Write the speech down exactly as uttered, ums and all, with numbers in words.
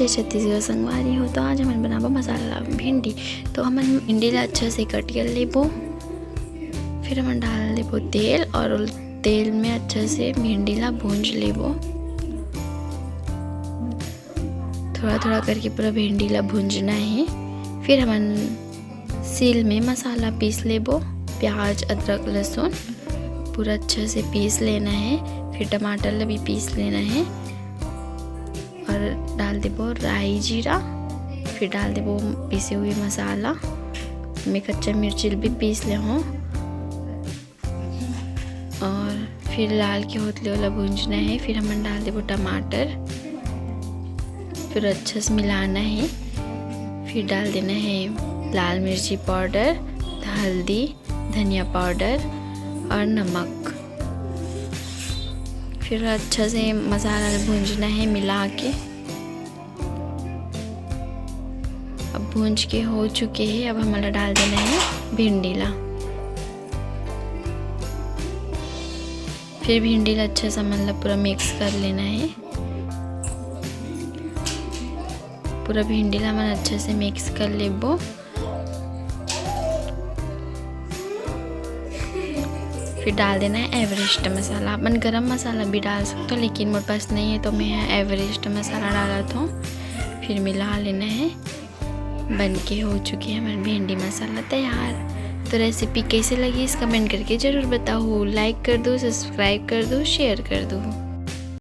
छत्तीसगढ़ संगवारी हो, तो आज हमन बनाबो मसाला भिंडी। तो हमन भिंडी ला अच्छा से कट कर लेबो, फिर हमन डाल देबो तेल और तेल में अच्छा से भिंडी ला भूंज लेबो। थोड़ा थोड़ा करके पूरा भिंडी ला भूंजना है। फिर हमन सील में मसाला पीस लेबो, प्याज, अदरक, लहसुन पूरा अच्छा से पीस लेना है। फिर टमाटर ला भी पीस लेना है और डाल देबो राई जीरा, फिर डाल देबो पीसे हुए मसाला। मैं कच्चा मिर्ची भी पीस ले हूँ। और फिर लाल के होत ले ओला भूंजना है। फिर हमन डाल देबो टमाटर, फिर अच्छा से मिलाना है। फिर डाल देना है लाल मिर्ची पाउडर, हल्दी, धनिया पाउडर और नमक। फिर अच्छा से मसाला ला भूंजना है मिला के। अब भूंज के हो चुके हैं, अब हमला डाल देना है भिंडी ला। फिर भिंडी ला अच्छा से हमन ला पूरा मिक्स कर लेना है। पूरा भिंडी ला हमन अच्छा से मिक्स कर लेबो। फिर डाल देना है एवरेस्ट मसाला। आप मन गरम मसाला भी डाल सकते हो, लेकिन मोर पास नहीं है तो मैं एवरेस्ट मसाला डालत हूँ। फिर मिला लेना है। बन के हो चुके हैं हमारे भिंडी मसाला तैयार। तो रेसिपी कैसे लगी, इस कमेंट करके ज़रूर बताओ। लाइक कर दो, सब्सक्राइब कर दो, शेयर कर दो।